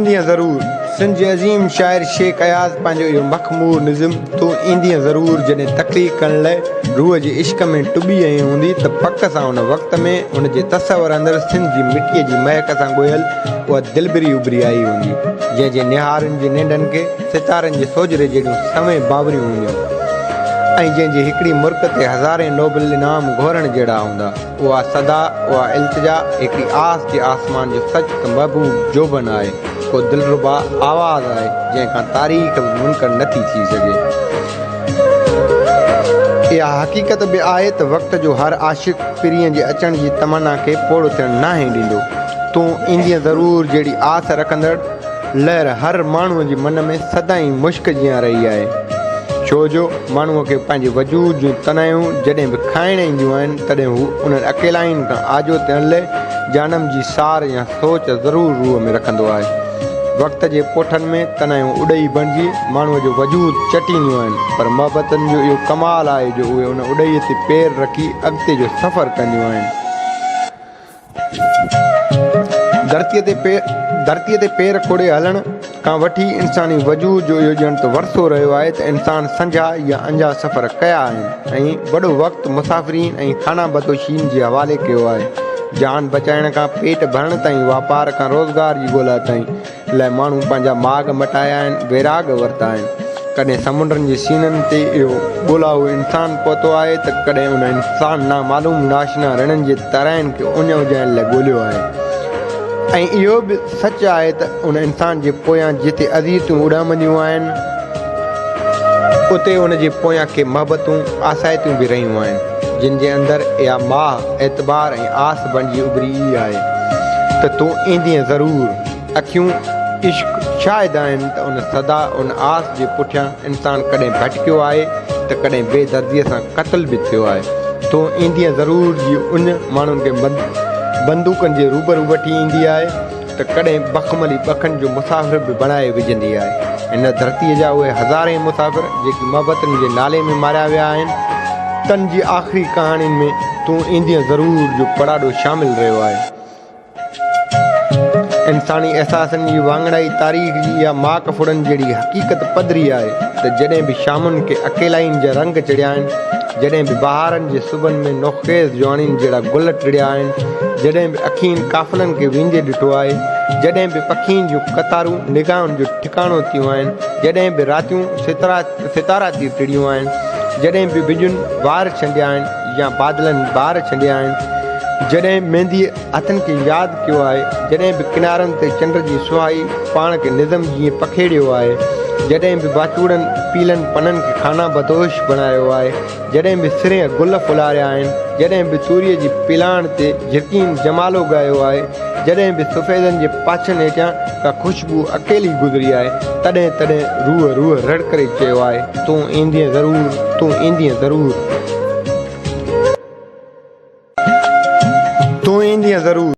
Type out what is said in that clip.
ايندينء ضرور، سنڌ جي عظيم شاعر شيخ اياز پنهنجو اهو مخمور نظم تون ايندينء ضرور جڏهن تخليق ڪرڻ لئه روح جي عشق ۾ ٽٻي هنئي هوندي ته پڪ سان ان وقت ۾ هن جي تصور اندر سنڌ جي مٽيء جي مهڪ سان ڳوهيل اها دلبري اڀري آئي هوندي، جنهن جي نهارن جي نينڍن کي ستارن جي سوجهري جهڙيون سوين بانوريون هونديون ۽ جنهن جي هڪڙي مرڪ تي هزارين نوبل انعام گهورڻ جهڙا هوندا. اها صدا، اها التجا، هڪڙي آس جي آسمان جو سچ ته محبوب جوڀن آهي، ڪو دلربا آواز آهي، جنهن کان تاريخ به منڪر نه ٿي ٿي سگهي. اها حقيقت به آهي ته وقت جو هر عاشق پرينء جي اچڻ جي تمنا کي پوڙهو ٿيڻ ناهي ڏيندو. تون ايندينء ضرور جهڙي آس رکندڙ لهر هر ماڻهوء جي من ۾ سدائين مشڪ جيان رهي آهي. ڇو جو ماڻهوء کي پنهنجي وجود جون تنهايون جڏهن به کائڻ اينديون آهن، تڏهن هو انهن اڪيلائين کان آجو ٿيڻ لئه جانم جي سار يا سوچ ضرور روح ۾ رکندو آهي. وقت جي پوٺن ۾ تنهايون اڏهي بڻجي ماڻهوء جو وجود چٽينديون آهن، پر محبتن جو اهو ڪمال آهي جو اهي ان اڏهيء تي پير رکي اڳتي جو سفر ڪنديون آهن. ڌرتيء تي پير کوڙي هلڻ کان وٺي انساني وجود جو اهو ڄڻ ته ورثو رهيو آهي ته انسان سنجها يا انجها سفر ڪيا آهن ۽ وڏو وقت مسافرين ۽ خانه بدوشين جي حوالي ڪيو آهي. جان بچائڻ کان پيٽ ڀرڻ تائين، واپار کان روزگار جي ڳولا تائين، لاء ماڻهو پنهنجا ماڳ مٽايا آهن، ويراڳ ورتا آهن. ڪڏهن سمنڊن جي سينن تي اهو ڳولائو انسان پهتو آهي ته ڪڏهن ان انسان نامعلوم ناشنا رڻن جي ترائين کي اڃ اجهائڻ لاء ڳوليو آهي ۽ اهو به سچ آهي ته ان انسان جي پويان جتي اذيتون اڏامنديون آهن، اتي ان جي پويان ڪي محبتون آسائتيون به رهيون آهن، جن جي اندر اها ماهه اعتبار ۽ آس بڻجي اڀري ئي آهي ته تون ايندينء ضرور. اکيون عشق شاهد آهن ته ان صدا، ان آس جي پٺيان انسان ڪڏهن ڀٽڪيو آهي ته ڪڏهن بي درديء سان قتل به ٿيو آهي. تون ايندينء ضرور جي اڃ ماڻهن کي بندوقن جي روبرو وٺي ايندي آهي ته ڪڏهن بخملي ٻکن جو مسافر به بڻائي وجهندي آهي. هن ڌرتيء جا اهي هزارين مسافر جيڪي محبتن جي نالي ۾ ماريا ويا آهن، تن جي آخري ڪهاڻين ۾ تون ايندينء ضرور جو پڙاڏو شامل رهيو آهي. انساني احساسن جي واڱڻائي تاريخ جي اها ماڪ ڦڙن جهڙي حقيقت پڌري آهي ته جڏهن به شامن کي اڪيلائين جا رنگ چڙهيا آهن، جڏهن به بهارن جي صبحن ۾ نوخيز جوانين جهڙا گل ٽڙيا آهن، جڏهن به اکين قافلن کي ويندي ڏٺو آهي، جڏهن به پکين جون قطارون نگاهن جو ٺڪاڻو ٿيون آهن، جڏهن به راتيون ستارا ٿي ٽڙيون آهن، جڏهن به وڄن وار ڇنڊيا آهن يا بادلن بار ڇنڊيا آهن، جڏهن مينديء هٿن کي ياد ڪيو آهي، جڏهن به ڪنارن تي چنڊ جي سهائي پاڻ کي نظم جيئن پکيڙيو آهي، جڏهن به واچوڙن پيلن پنن کي خانه بدوش بڻايو آهي، جڏهن به سرينهن گل ڦلاريا آهن، جڏهن به توريء جي پلاڻ تي جهرڪين جمالو ڳايو آهي، جڏهن به سفيدن جي پاڇن هيٺيان ڪا خوشبوء اڪيلي گذري آهي، تڏهن تڏهن روح روح رڙ ڪري چيو آهي، تون ايندينء ضرور، تون ايندينء ضرور. تون ايندينء ضرور.